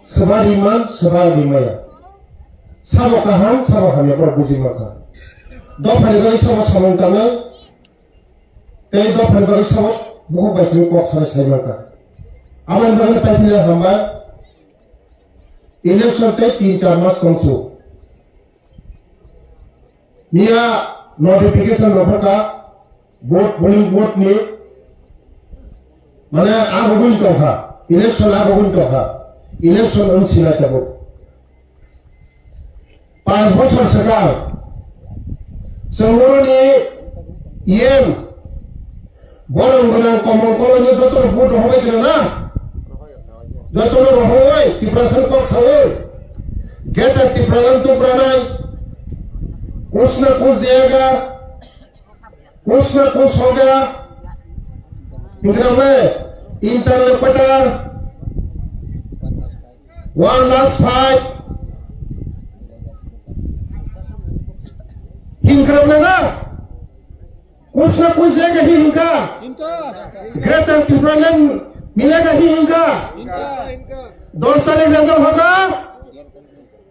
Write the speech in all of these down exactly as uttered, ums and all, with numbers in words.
Swba riman, swba rimaya. Sabo kaham, sabo hamya, borok buji mankha. Dophani bagwi sabo samung tangnai, tei dophani bagwi sabo bukhuk bai simi kok sanai sai mankha. Aboni bagwi paipilya hamba, election tei tin char mas tongsu. Miya notification rwkha, vote, polling vote ni, mane, agogwi tongkha, election agogwi tongkha, election wng sinai tabuk. Panch bochor swkang chwng boroni E M borok gwnang komol kolokno jotono vote rohorwi tongna, jotono rohorwi Tiprasa kok sawi, Greater Tipraland tubranai, kuch na kuch diyega, kuch na kuch hoga, hingkhe interlocutor, one last fight, hingkhe na? Kuch na kuch diyega hi hingka. Greater Tipraland milega hi hingka. Dos tarik result hoga.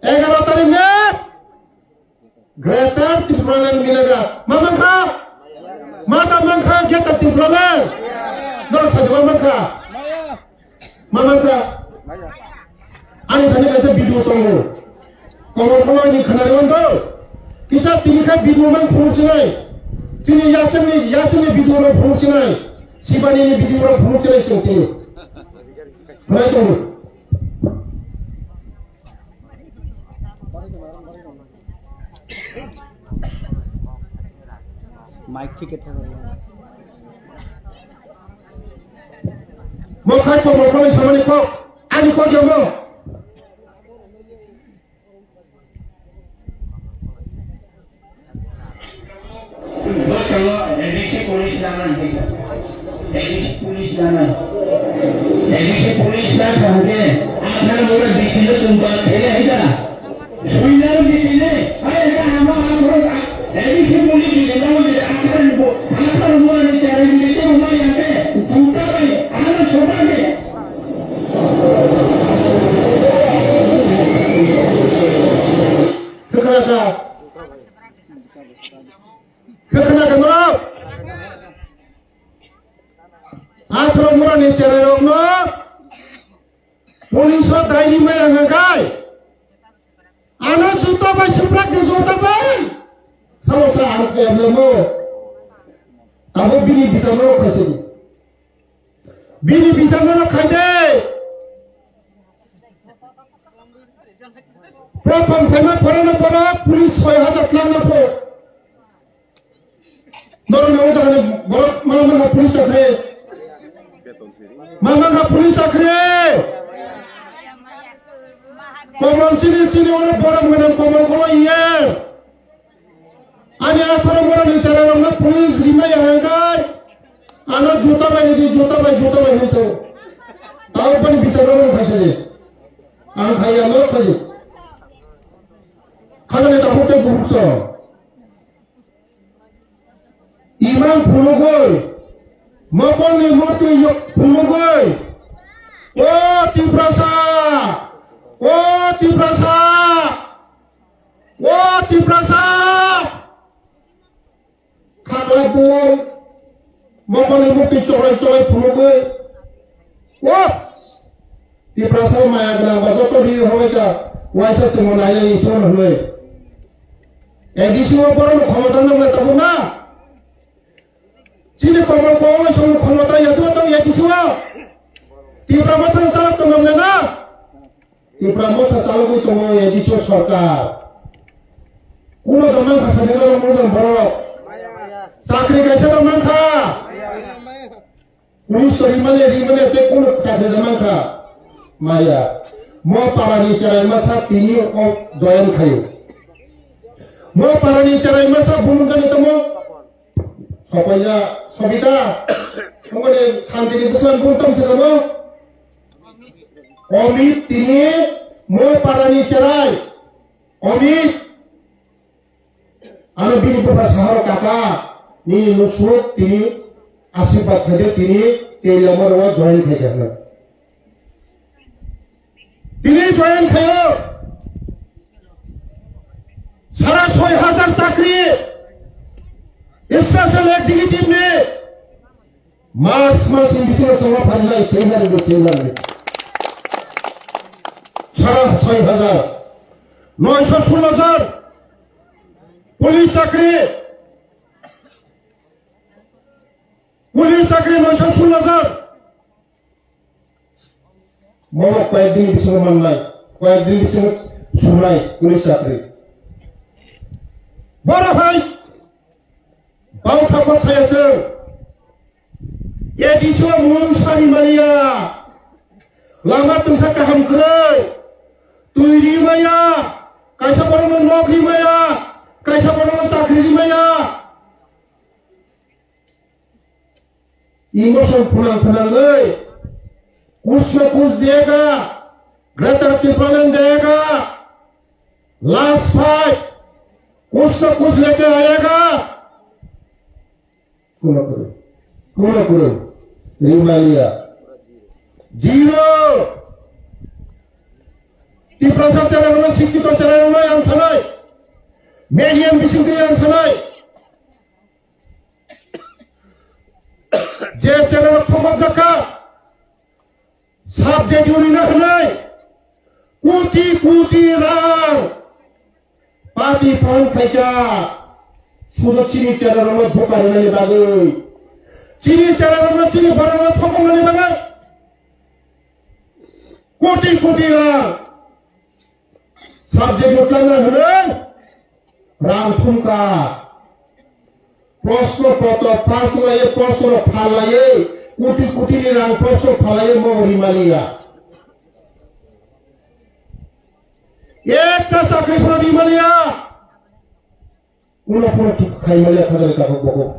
Egaro tarik me Greater Tipraland milega. Ma mankha? Ma ta mankha Greater Tipraland? Dos tarik ma mankha? Ma mankha? Ani thani kaisa video tongo. Komor Koloi ni khwnari wanto. Kisa tini khe video man phunuksinai. Tini yachangni, yachangni video no phunuksinai. Sibani ni video no phunuksinai song tini. Hwnai tongo. Mic thike thang. Mo khai Komor Koloi samani kok. Ani kok yamo. Bwskango A D C police lama hingka. A D C police lama. A D C police lama hingke, akhar mura D C lo tungba khele hingka. Suinaro bitine, ai ka hamo amo A D C police bitine, amo bitine, akhar bo, akhar mura ni chari bitine, uma yake, juta bai, ano soba ke. Kwkhwrang kha. Kwkhwrang kha norok. Athro mura ni cherai rok no. Police o daini maya hwnkhai. Ano juta bai suprak de juta bai. Samo sa ang kaya mo. Abo bini bichar no khaisini. Bini bichar no khai de. Prothom khaima porano poro police soi hajar tlang na po. Norok nang jagani borok mama mangha police chakri. Mama mangha police chakri. Komol chini chini oro borok mane komol kolo iye. Ani atharo borok ni chara rok no police rimai ya hangkai. Ano juta bai di juta bai juta bai hito. Tao pani bichar rok khai sari. Ang khai ya lok khai. Khana ni tapu te bukso. Imang phunugwi, mokolni murti yok phunugwi, o Tiprasa, o Tiprasa, o Tiprasa, khaklai bui, mokolni murti cholai cholai phunugwi, o Tiprasa maya gwnang ba joto ri hoi ka waisa chwngno nai Iswar hwnwi. A D C o borokno khomota nangna tabuk na? Chini komol kok song khomota ya tu tong A D C o. Tipra motha chalok tong na? Tipra motha chalogwi tongo A D C o sorkar. Kuno da mankha sani borok mojang borok. Chakri kaisa da mankha. Police o rimani, rimani tei kunu chakri da mankha. Maya. Mo parani cherai masa tini o join khayo. Mo parani cherai masa bumungani tomo. Sokoya Sobita. Mongoni santini bwslan bumtong se tomo. Omit tini mo parani cherai. Omit. Ano bini bupha saharo kaka, nini nusuk tini asirbat khaide tini tei lama rowa join khaide hwnwi. Tini join khayo. Sara soi hajar chakri special executive ni March mas ni bisingo chwngno pharilai, senglarni, senglarni. Sara soi hajar, noisho sullo jon police chakri, police chakri noisho sullo jon. Mono koyekdin bisingo mannai, koyekdin bisingo sunai police chakri. Boro hai Bauthakma saya chwng. A D C o mung sari maliya. Lama tungsa kaham kwrwi. Twi ri maya. Kaisa borokno nok ri maya. Kaisa borokno chakri ri maya. Emotion phunang phunangwi. Kuch na kuch dega. Greater Tipraland dega. Last fight. Kuch na kuch leke aayega. Kuna kuru. Kuna kuru. Rimaliya. Zero. Tiprasa channel no, sikkito channel no yang sanai. Median bising yang sanai. Je channel phobok jaka. Subject unina hwnwi koti koti rang party fund khaikha, sudo chini chera rokno bokar rwnani bagwi, chini chera rokno chini borokno thokoknani bagwi koti koti rang. Subject no twlangna hwnwi rang thumkha. Proshno potro pass laiwi, proshno phalaiwi, koti koti ni rang proshno phalaiwi mo rimaliya. Ekta chakri phano rimaliya. Kuno kuno thik khai maya khajani tabuk bokuk.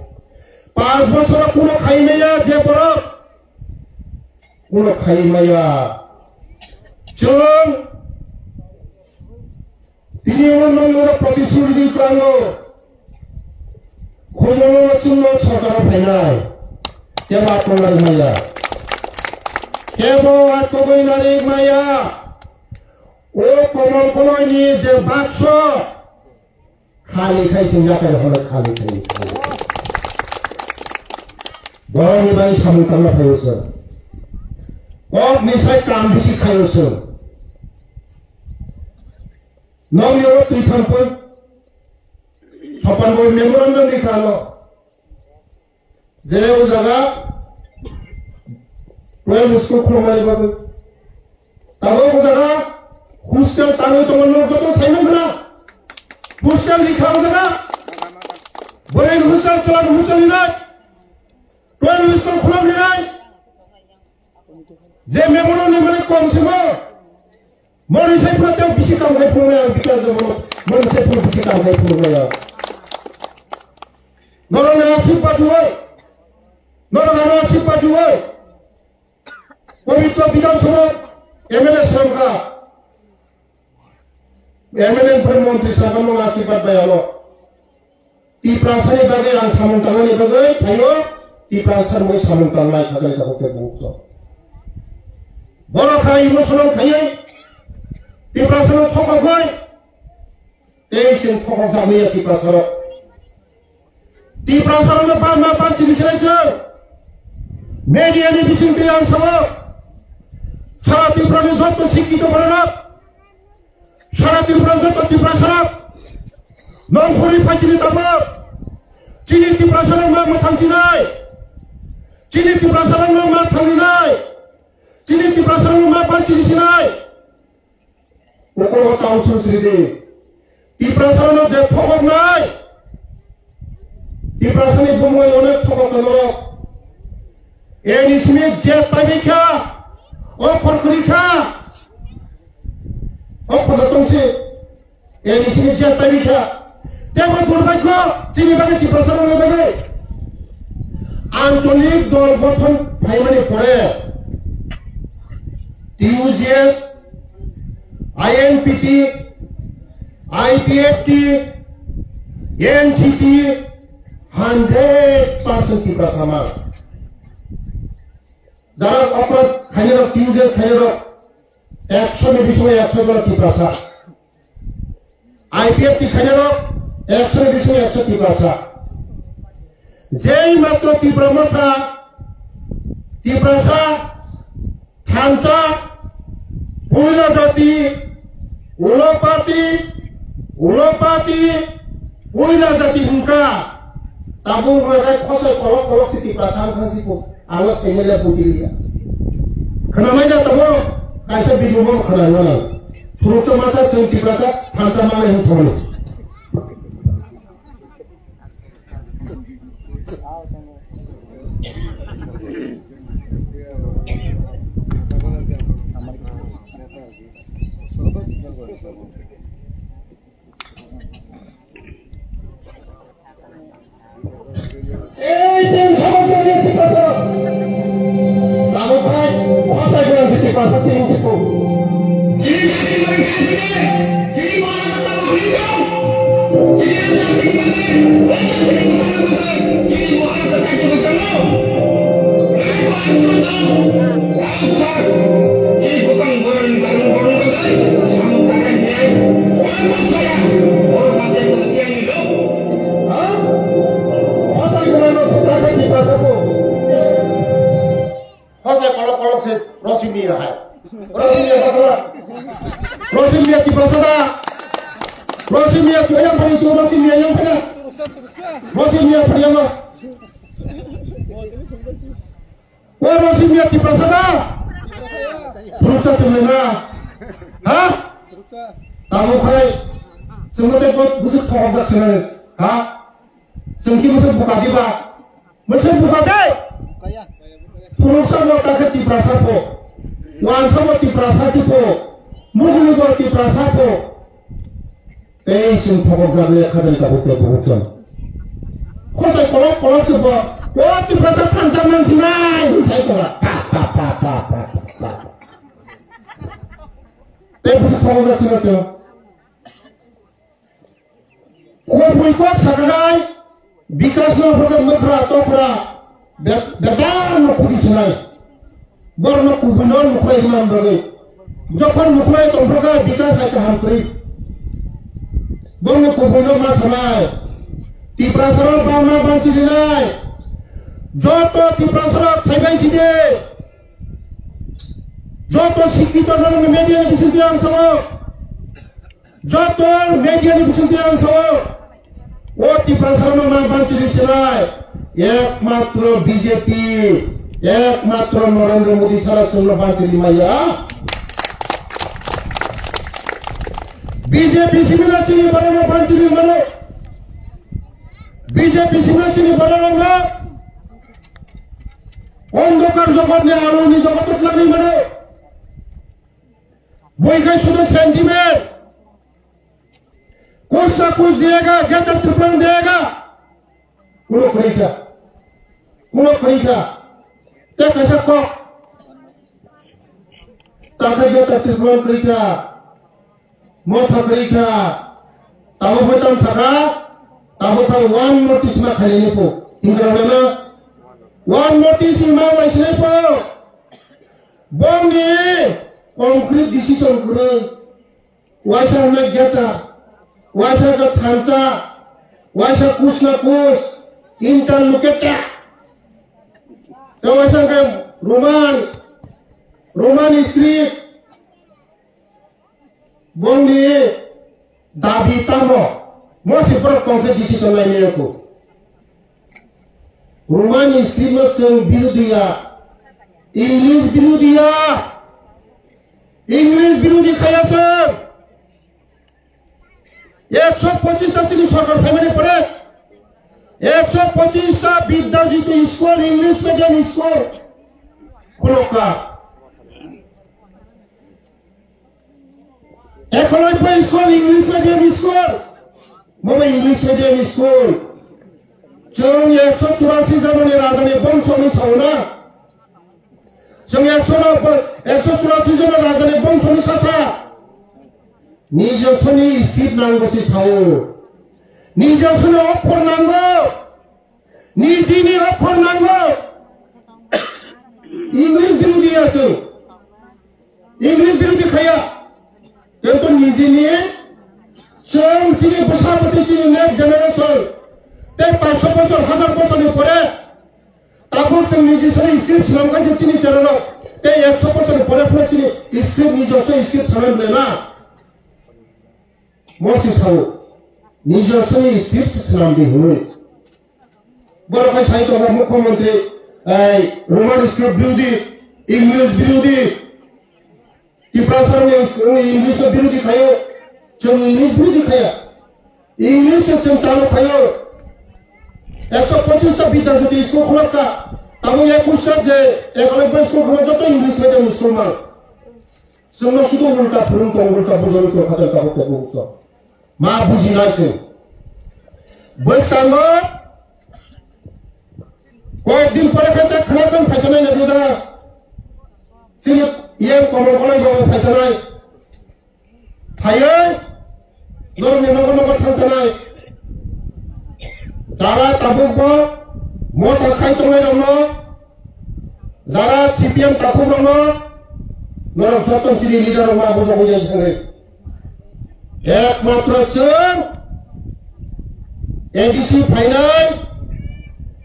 Panch bochoro kuno khai maya je borok. Kuno khai maya. Chwng tini ono nang nang protishruti klango. Khumolo chwngno sorkaro phainai. Kebo atmangari maya. Kebo atmogoi narik maya. O Komol Koloini je bakso. Khali khai chwng yakarwi hwnwi khali khai. Borokni bai samung tangna phaio chwng. Kokni sai kam bisi khaio chwng. Nokni oro twi thangpui. Sopan bo memorandum ni kano. Je o jaga twelve school khulumani bagwi. Tabuk o jaga hostel tangwi tongmani joto saimang khna. Hostel ni kha o jaga. Boreni hostel, chwlani hostel hinai. Twelve school khulum hinai. Je memorandum ni mane kom simo. Mori sai pura teo bisi kam khai phunuknai ang, bikar jabo mori sai pura bisi kam khai phunuknai ang. Norok nana sip pati wai, norok nana sip pati wai. Pabitra Bidhan Sabha M L A songkha, M L A pore montri songkha, mung asirwad bai ano. Tiprasani bagwi ang samung tangnani bagwi phaio, Tiprasani bagwi samung tangnai khajani tabuk tei bukhuk. Borok kha emotional khaiwi Tiprasano thokogwi tei chwng thokok jakmaya Tiprasarok. Tiprasarokno bangma bangchini sinai chwng media ni bisingtwi ang sao, sara Tripurani joto sikkito bororok, sara Tripura joto Tiprasarok nongkhorwi phai chini tabuk. Chini Tiprasarok ma mwthang sinai. Chini Tiprasarok ma thangwi nai. Chini Tiprasarok ma pai chini sinai. Ukolo tau sung sridi. Tiprasarokno je thokoknai. Tiprasani bumung onek thokok norok. Eni simi je pai kha. O khorkri kha. O khorkri tongsi. Eni simi je pai kha. Tebo durbhagyo chini bagwi Tiprasarokni bagwi. Ancholik dol gothon phaimani pore T U J S, I N P T, I P F T, N C T, hundred percent Tiprasa mang. Jara oprad khainirok, T U J S khainirok, Ekso ni bisingo ekso jon Tiprasa. I P F T khainai rok ekso ni bisingo ekso Tiprasa. Jei matro Tipra Motha, Tiprasa, Thansa, Puila Jati, Ulopati, Ulopati, Puila Jati hwnka. Tabuk rwgwi khosoi kolok kolok si Tiprasa wngkha si po. Alo sengmele bujiliya. Khwnamai da tamo kaisa video mo khwnai mano. Phuruksa masa chwng Tiprasa phansa manai hwn samani. Ei, chwng sabok jani Tiprasa. Tabuk khai, khosai gwnang si Tiprasa chini sipu. Chini sati lori kha sini, chini Maharajha tamo hini kau. Chini anda sini mane, wajah sini mane mane, chini Maharajha kha sini kau. Rai ko ang pura tau, ang sa, chini bukang borang barung barung kagai, samung kagai ni, wajah saya, orang mati ko tiang ni lo. Ha? Khosai gwnang no sita khe Tiprasa ko. Khosai kolok kolok se Rosi Miya hai. Rosi Miya Tiprasa da. Rosi Miya Tiprasa da. Rosi Miya tu yang paling tu Rosi Miya yang paling. Rosi Miya paling yang. O Rosi Miya Tiprasa da. Phuruksa tu na. Ha? Tamo khai. Semua teh buat busuk thok jak senes. Ha? Sengki musuh buka diba? Musuh buka dai? Phuruksa mo takhe Tiprasa po. Wansa mo Tiprasa si po. Mugulu mo Tiprasa po. Ei sing phokok jagni khajani kapuk te buhuk jang. Khosai kolok kolok se po. O Tiprasa thansa nang sinai. Sai kolok. Pa, pa, pa. Ei busu phokok jak sinai. Khobwi kok saknai, Bikas no hwnkhe mwkhra tokra be-, bebak no kudi sinai. Borok no kubui no nukhrai hwnna bagwi. Jokhon nukhrai tongphakha Bikas hai kaham kwrwi. Borok no kubui no ma sanai. Tiprasa rok bangma bangsi rinai. Joto Tiprasa rok thaibai sidi. Joto sikito no media ni bisingtwi ang sao. Joto media ni bisingtwi ang sao, o Tiprasa no ma banchiri sinai, ekmatro B J P, ekmatro Narendra Modi sara chwngno banchiri maya. B J P simi na chini barano banchiri mano. B J P simi na chini barano na. Ondokar jogotni aro ni jogoto twlangwi mano. Bui khai sudo sentiment. Kuch na kuch diyega, Greater Tripura diyega. Kuno khorika. Kuno khorika. Te kaisa kok. Takai Greater Tripura khorika. Motha khorika. Tabo bwtang saka. Tabo tang one notice ma khaini po. Hingra na. One notice ma lai sinai po. Bongni concrete decision kwrwi, waisa hwnwi geta, waisa hwnkhe thansa, waisa kusna kus, interlocutor, tei waisa hwnkhe Roman, Roman script, Bongni dabi tamo? Mo se borok concrete decision lainai ya kho. Roman script no chwng birodi ya. English birodi ya. English birodi khaya chwng. Ekso pochis ta chini sorkar phaimani pore ekso pochis ta Bidya Jyoti school, English medium school khulokha. Ekoloi bai school, English medium school. Mama English medium school. Chwng ekso churasi jabani rajani bongso ni sauna. Chwng ekso no, ekso churasi jona rajani bongso ni sasa. Nijosoni seat nango si sao. Nijosoni ophor nango. Nijini ophor nango. English birodi ya chwng. English birodhi khaya. Kintu nijini chwng chini bwsa bwtwi chini next generation tei paanch sho bochor, hazar bochorni pore tabuk chwng nijiswrwng script swnam kha se chini chwrairok tei ekso bochorni pore phano chini script nijoswrwng script swnam le na. Mo si sao, nijor soni script swnam di hwnwi. Borok hai sai tongo mukhyamantri, ei, Roman script birodhi, English birodhi. Tiprasa rok English birodhi khayo, chwng English birodhi khaya. English se chwng chalo khayo. Ekso pochis ta Bidyachuti school khulok kha. Tamo ekush ta je, ekalakhbai school khulok joto English medium school man. Chwngno sudu ulta phwrwng tong, ulta bujor tong, hajar tabuk tabuk tong. Ma bujinai chwng. Bwskango koyek din pore khe ta khwnathang phaisanai na buda. Chini iyang Komol Koloi bo phaisanai. Phaiwi norokni nogo nogo thangsanai. Jara tabukbo motha khai tongnairokno, jara C P M takhuk rokno, norok joto chini leader rok ma bujok bujai thangwi. Ekmatro chwng A D C phainai,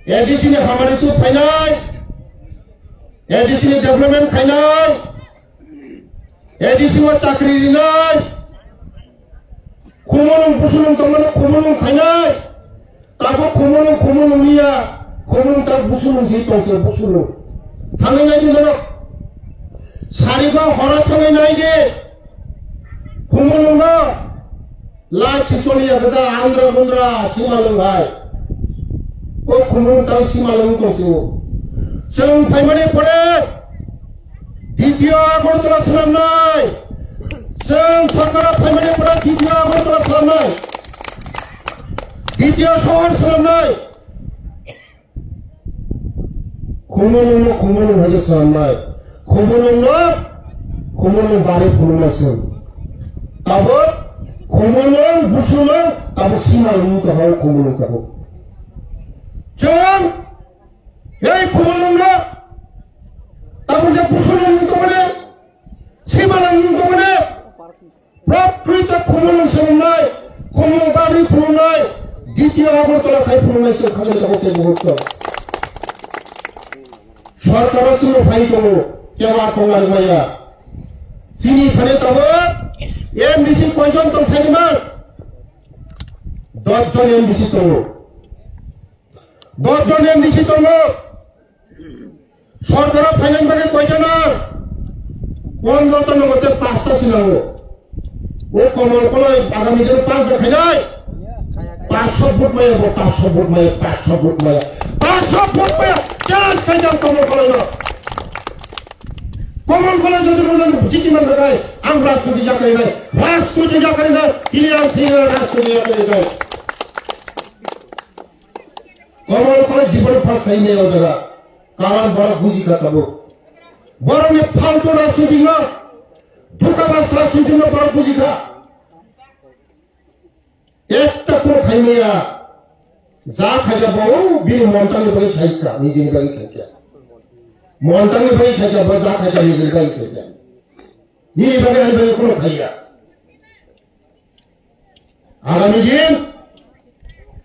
A D C ni hamari tu phainai, A D C ni development phainai, A D C o chakri rinai, khumulwng busulwng tongmano khumulwng khainai, tabuk khumulwng khumulwng liya, khumulwng tak busulwng si tongse busulwng. Thangwi nai di norok, sarigo horo thangwi nai di, khumulwng no. Lai chicholiya gajak andra gundra simalwng hai. O khumung tang simalwng tongsiwo. Chwng phaimani pore D P O Agartala swnamnai. Chwng sorkaro phaimani pore D P O Agartala swnamnai. D P O sohor swnamnai. Khumulwngno khumulwng hai khe swnamnai. Khumulwngno khumulwng bari phunuknai chwng. Tabuk khumulwng busulwng tabuk simalwng wngkha hao khumulwng tabuk. Chwng ei khumulwngno tabuk je busulwng wngkha mani, simalwng wngkha mani, Prakrito khumulwng swnamnai, khumulwng bagwi khumulwnai, D P O Agartala khai khumulwnai chwng khajak jago tei muhurto. Sorkaro chwngno phai tongo, tei wa tong lai maya. Chini thani tabuk M D C koijon tong sani man? Dosh jon M D C tongo. Dosh jon M D C tongo. Sorkaro phainani bagwi koita nang? Pondro ta nongo tei pasta se nango. O Komol Koloi agami dino pass ja khainai. Paanch sho vote maya bo, paanch sho vote maya, paanch sho vote maya. Paanch sho vote maya. Challenge khai jang Komol Koloi no. Komol Koloi jodi mojan jiti man bagai, ang rajniti ja khainai. Rajniti ja khainai. Tini ang sini rajniti ja khainai. Komol Koloi jibon pass sai maya o jaga. Karon borok buji kha tabuk. Borokni faltu rajniti no, dukabas rajniti no borok buji kha. Ekta kok khaimaya, ja khaja bo bini montangni bagwi khaikha, nijini bagwi khaikha. Montangni bagwi khaikha, bo ja khaja nijini bagwi khaikha. Nini bagwi ani bagwi kono khaiya. Agami din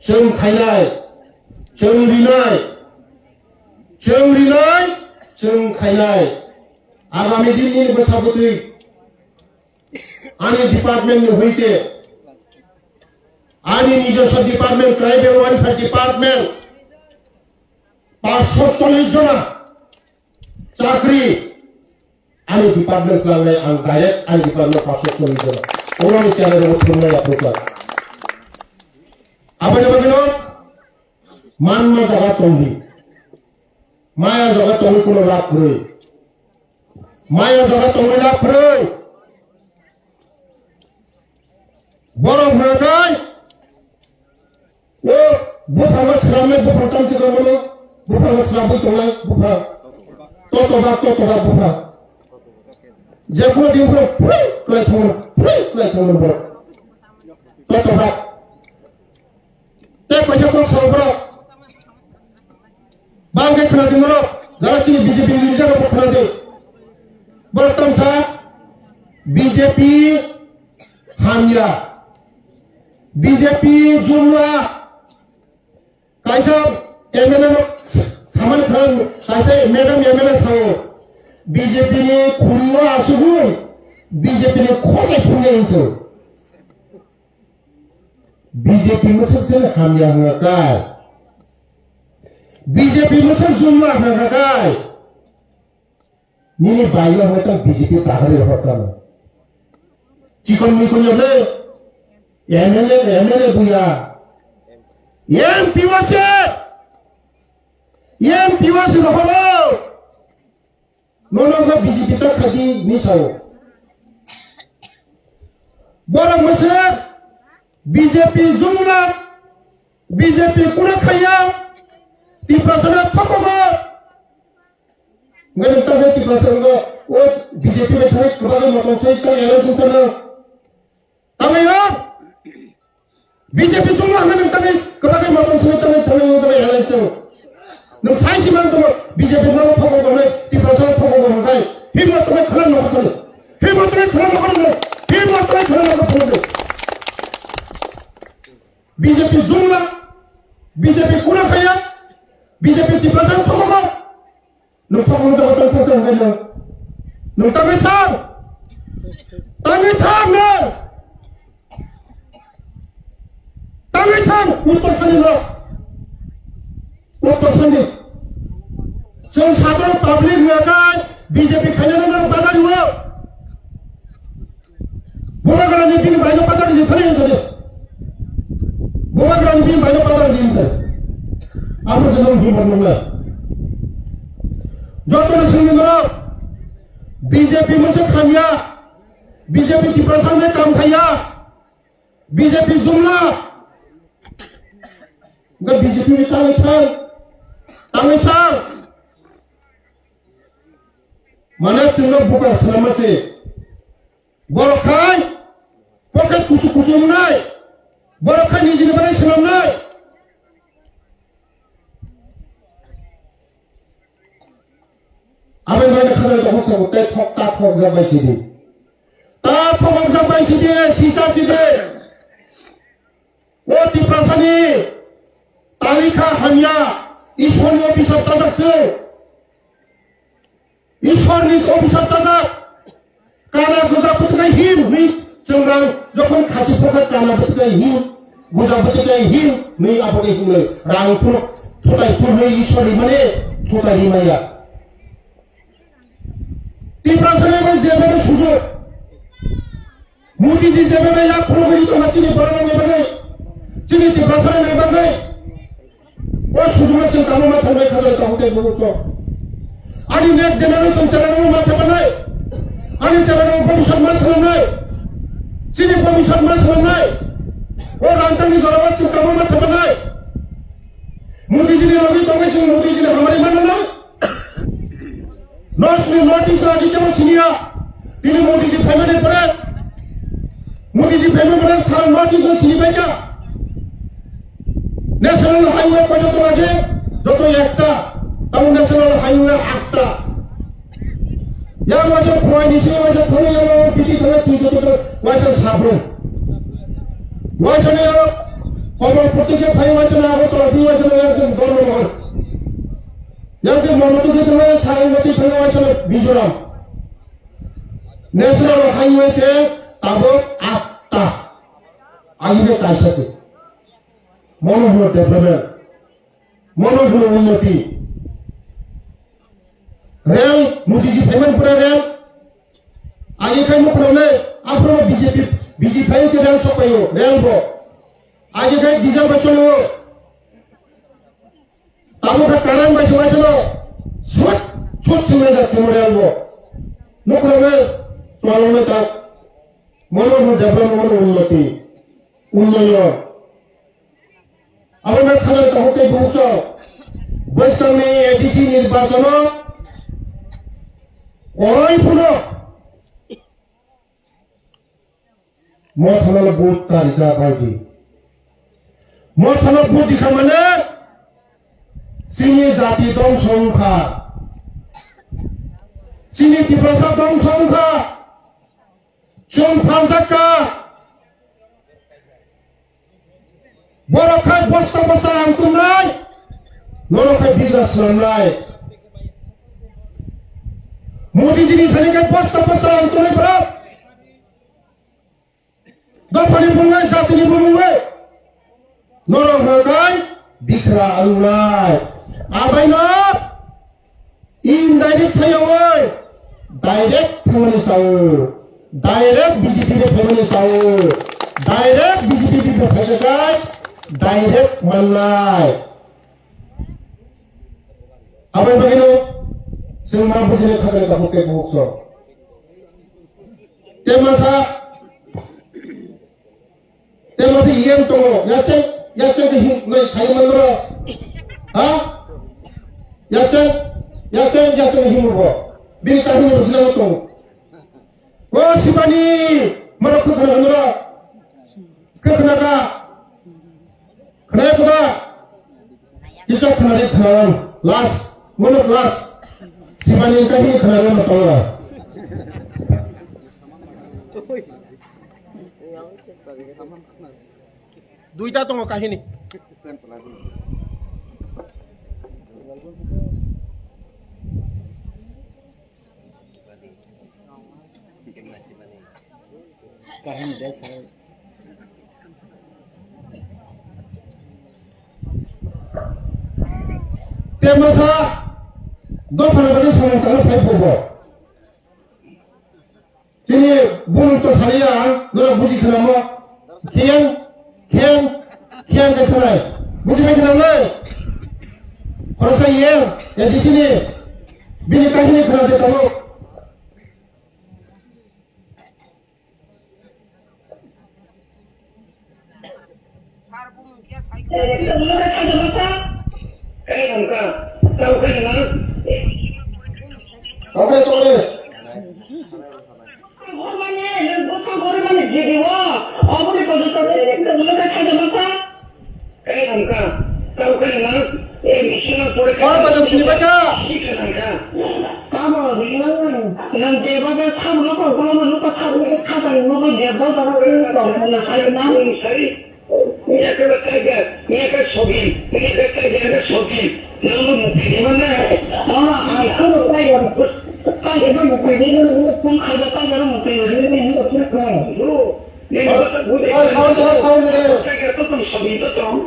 chwng khainai, chwng rinai, chwng rinai, chwng khainai. Agami din nini bwsa bwtwi ani department ni hoite, ani nijoswo department, tribal welfare department, paanch sho chollish jona chakri ani department klangnai, ang direct ani department paanch sho chollish jona. Oro ni channel ro thumnai apni klan. Aboni bagwi no manma jaga tongdi. Maya jaga tongwi kuno lab kwrwi. Maya jaga tongwi lab kwrwi. Borok hwnakhe, o buphangno swnamnai buphang tamsi khe mano, buphangno swnamwi tongnai buphang. Totobak, totobak buphang. Jekhuno din phuru phui klai thangmano, phui klai thangmano borok. Totobak. Tei kaisa kok sao borok. Bangkhe khwnadi borok. Jara chini B J P leader rok khwnadi. Borok tamsa B J P hamya, B J P jumla, kaisa M L A no samani khan, kaisa madam M L A sao, B J P ni khuri o asugwi, B J P ni khojai phunai hinso. B J P mwswk chwng hamya hwnga kai, B J P mwswk jumla hwnga kai. Nini baila hwnkhe B J P tahari rohorsa no. Chikon mikon ya le. M L A, M L A buya. M P wase. M P wase rohoro. Nono khe B J P ta khadi misao. Borok mwswk B J P jumla, B J P kuna khaya, Tiprasa na phakogo. Ngai ta Tiprasa ngo, o B J P bai thai kwbangma motom soi ta election sana. Tamo ya? B J P songma hwnwi nang tamo kwbangma motom soi ta tamo yo ta election. Nang sai si man tamo B J P no phago bo nai, Tiprasa phago bo nai. Himmat to khana no khana. Himmat to khana no khana. Himmat to khana no khana. B J P jumla, B J P kuna khaya, B J P Tiprasa phago bo. Nung tamo jaga tang tang tang tang. Nung tangwi thang. Tangwi thang nung. Tangwi thang. Uttor sani lo. Uttor sani. Chwng sadharon public ni akai B J P khaina nang badari wo. Bubagrani bini baino patar di thani hinsa de. Bubagrani bini baino patar di hinsa. Abo se nang bini barno na. Joto na sini nang. B J P masa khanya. B J P Tiprasa ne kam khaya. B J P jumla. Ga B J P ni tangwi thang. Tangwi thang. Mana chwngno buka swnamase. Borok khai pocket kusu kusu wngnai. Borok khai nijini bagwi swnamnai. Aboni bagwi khajani tongthok sabo tei thok ta thok jak bai sidi. Ta thok jak bai sidi, sisa sidi. O Tiprasani talikha hamya, Ishwarni officer chajak chwng. Ishwarni officer chajak. Kana guja bwtwknai hin hwnwi chwng rang jokhon khasi phokha kana bwtwknai hin, guja bwtwknai hin hwnwi abo tei hwnwi rang phuru thutai phuru hwnwi Ishwar rimani thutai rimaya. Tiprasani bai jebere sujuk. Modi ji jebere yak phuru hwnwi tongma chini borok rokni bagwi, chini Tiprasani bagwi. O sujuma chwng tamo ma thangbai kha jai tongo tei bubuto. Ani next generation chwla rok ma thangbai nai. Ani chwla rok bhobishyot ma swnamnai. Chini bhobishyot ma swnamnai. O rangchakni jora o chwng tamo ma thangbai nai. Modi ji ni logi tongwi chwng Modi ji ni hamari ma nang nai. North ni North East rajyo tamo siniya. Tini Modi ji phaimani pore, Modi ji phaimani pore sara North East o sini paikha. National Highway koita tongo je? Joto ekta. Tamo National Highway atta. Yang waisa phai ni se waisa thani yang biti thani twi joto waisa sabro. Waisa ni yang Komor Puti ke phai waisa na Agartala di waisa na yang dormo mohor. Yang ke Mohammed ke thani Saranvati thani waisa na Mizoram. National Highway se tabok atta. Ahi de kaisa se. Mono hwno development. Mono hwno unnoti. Rail, Modi ji phaimani pore rail. Agi khai mukhulok le, aphuru B J P, B J P se rail sokpaio, rail bo. Agi khai diesel bai cholio. Tamo khe current bai se waisano sut sut thwnglaijak khe rail bo. Nukhungwi chwlanglaijak. Mono hwno development, mono unnoti, unnoyon. Abo na khajar kaham tei bukso. Bwsangni A D C nirbachano koroi phano Mothano vote ta rijak bai di. Mothano vote di kha mane chini jati dongso wngkha. Chini Tiprasa dongso wngkha. Chwng phaljakha. Borok khai bosta bosta rang tongnai. Norok khai bidra swnamnai. Modi jini thani khai bosta bosta rang tongnai borok. Dophani bumungwi, jatini bumungwi. Norok hwnkhai bikra arwnai. Abaino indirect phaiyawi direct thangmani sao. Direct B J P ni phaimani sao. Direct B J P ni phaijakhai direct mannai. Aboni bagwino chwng ma bujinai khaklai tabuk tei bubuk sok. Tei masa, tei masa iyang tongo, yacheng, yacheng khe him, nai sai manro. Ha? Yacheng, yacheng, yacheng him bo. Bini kahini rok hinang tongo. O Sibani, mano khe khna kha noro? Khe khna kha? Khna ya kha? Kisa khna de khna. Last, one of last. Sibani kahini khna ya mano. Duita tongo kahini. Kahini de sai. Temasa dophani bagwi samung tangwi phai phubo. Chini bumung to saliya ang, norok buji khnamo. Khiyang, khiyang, khiyang khe khwnai. Buji bai khnamnai. Khoroksa iyang, A D C ni. Bini kahini khna de tongo. Tamo, nang, nang jeba be samuno kok, ulo no lupa samuno kok, jeba jaga ulo kok, nang sai nang. Miyaka tiger, miyaka sogi, miyaka tiger, miyaka sogi. Nang no mukti di mana? Mama, aku tiger. Tiger no mukti di, nang no pun khaja tiger no mukti di, nang no pun khaja. Bro, Sound, sound, sound, sound, sound.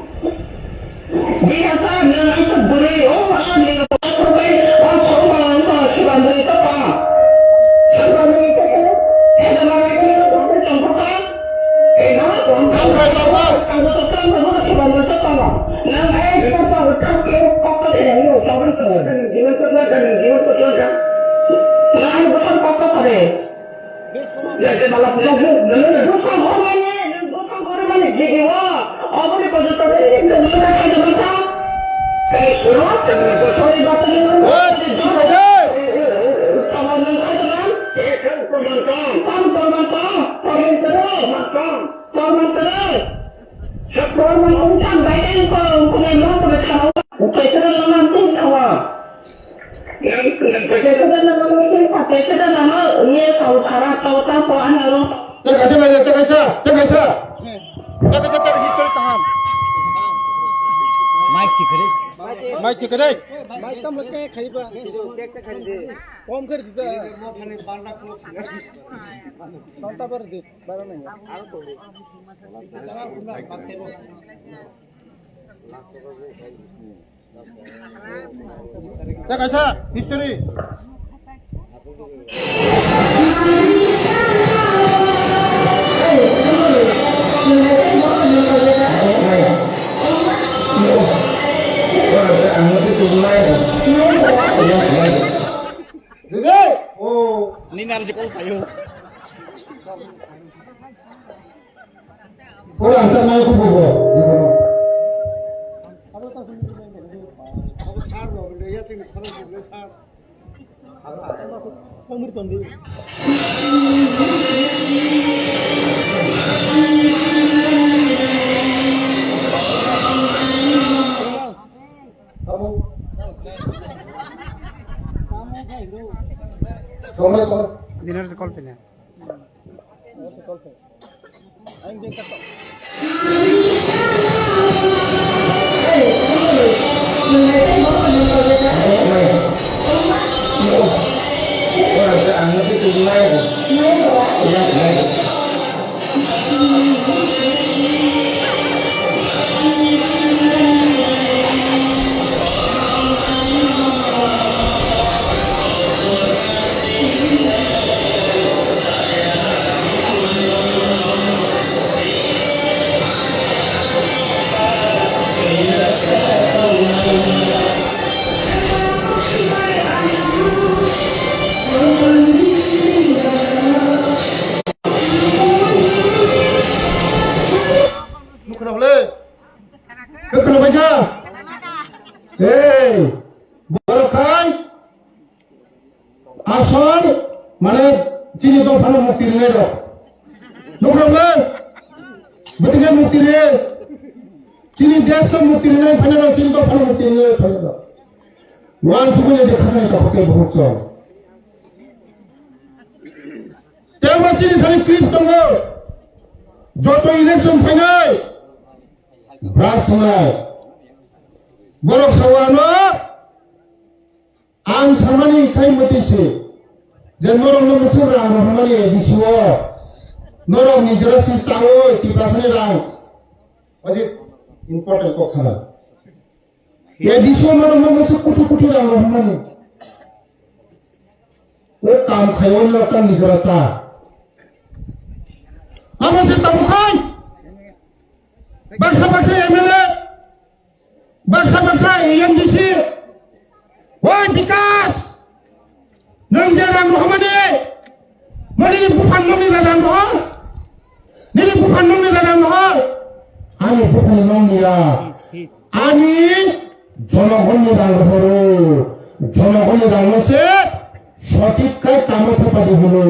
Tei kaisa nai, tei kaisa, tei kaisa, tei kaisa, tei kaisa, tei kaisa, tei kaisa, tei kaisa, tei kaisa. Mic thik khe de. Mic thik khe de. Mic tam leke khaiba. Kom khe dida. Santa bar de, bara nai. Tei kaisa history. Dede, oh. Ni narji kol payo. Pura hata mai kubo bo. Dinner call pina. Nukhwrang le. Nukhwrang bai kha. Hey, borok khai. Asol, mane, chini dophano mukti rinai rok. Nukhwrang le. Bwtwkhe mukti ri. Chini desh mukti rinai phaina rok, chini dophano mukti rinai phaina rok. Wan sukuni de khasani kaphok tei bukhuk chwng. Tei bo chini thani clip tongo. Joto election phainai. Bwrach sanai. Borok sawano ang samani khai mwtwi se. Je norok no mwswk rang rohormani A D C o. Norok ni jora si chawi Tiprasani rang. Ajit important kok sana. A D C o norok no mwswk kutu kutu rang rohormani. O kam khai o no kam ni jora sa. Amo se tamo khai. Baksa baksa M L A, baksa baksa A M D C. Oi Bikas, nwng je rang rohormani, mani ni buphang nwng ni rang rohor, nini buphang nwng ni rang rohor. Ani buphang nwng ni rang. Ani jonogonni rang rohoro, jonogonni rangno se sothik khai tamo thepadi hino.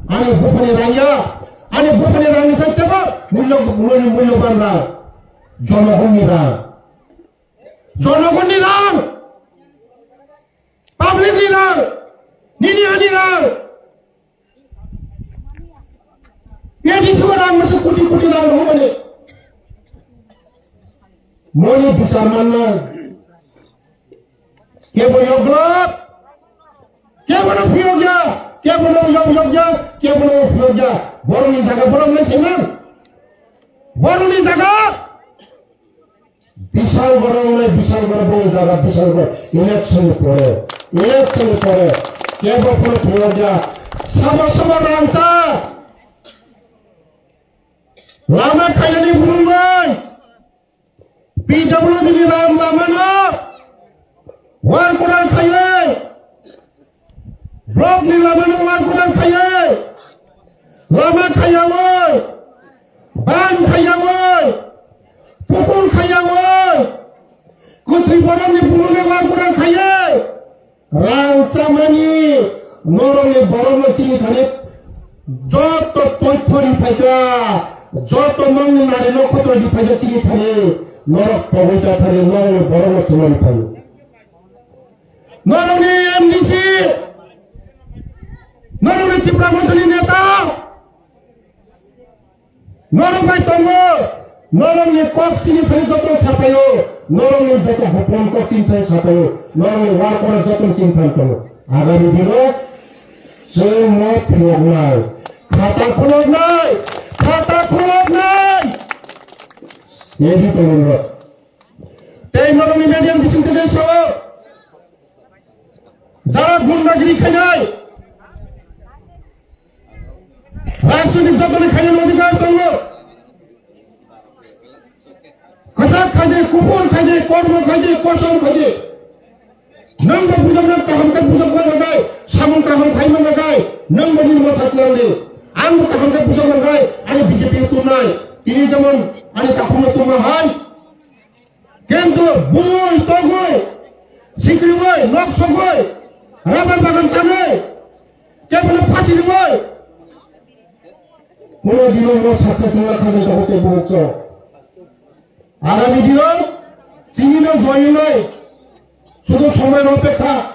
Ani buphani rang ya, ani buphani rangni sai tebo mulyo, mulyo, mulyoban rang, jonogonni rang, jonogonni rang, public ni rang, nini ani rang. Pedi suka rang masuk kuti kuti rang rohmani. Moni bichar manna. Kebo yoglok. Kebo no phiyokya. Kebo no yok yokya. Kebo no phiyokya. Borokni jaga borok nai senang. Borokni jaga. Bishal borok le bishal borok bini jaga bishal borok election ni pore, election ni pore kebo phano thangya sabo sabo rangcha lama khainani bumung bai P W D ni ram lama no war kuran khaiye. Block ni lama no war kudan khaiye. Lama khaiyawi. Ban khaiyawi. Pukul khaiyawi. Kutri borok ni pukul ni war kudan khaiye. Rang chamani norok ni borok no sini thani joto toithori phaika. Joto nong ni nari no khotro di phaika sini thani norok pogoi ta thani norok ni borok no sini thani. Norokni M D C, norokni Tipra Mothani neta, norok bai tongo, norokni kok sini thani joto sapaio, norokni joto hopon kok sini thani sapaio, norokni war kora joto sini thani tongo. Agami dino chwng no phiyoknai, khata khuloknai, khata khuloknai. Edi tongo. Tei norokni media bising tei sao. Jara gundagiri khainai. Rajnitik jotoni khainani adhikar tongo. Kwchak khaidi, kuphur khaidi, kormo khaidi, kosom khaidi. Nwng bo bujokna kaham khe bujokna bagwi, samung kaham khaima bagwi, nwng bo nini bwsajwk nangdi. Ang bo kaham khe bujokna bagwi, ani B J P o tubunai. Tini jemon ani takhukno tubuma hai. Kintu bui togwi, sikriwi, nok sogwi, rabar bagan tangwi, kebono phasi rwi, kuno dino no success wngna khajang tongo tei borok chwng. Agami dino chini no joyongnai, sudu somoi no pekha.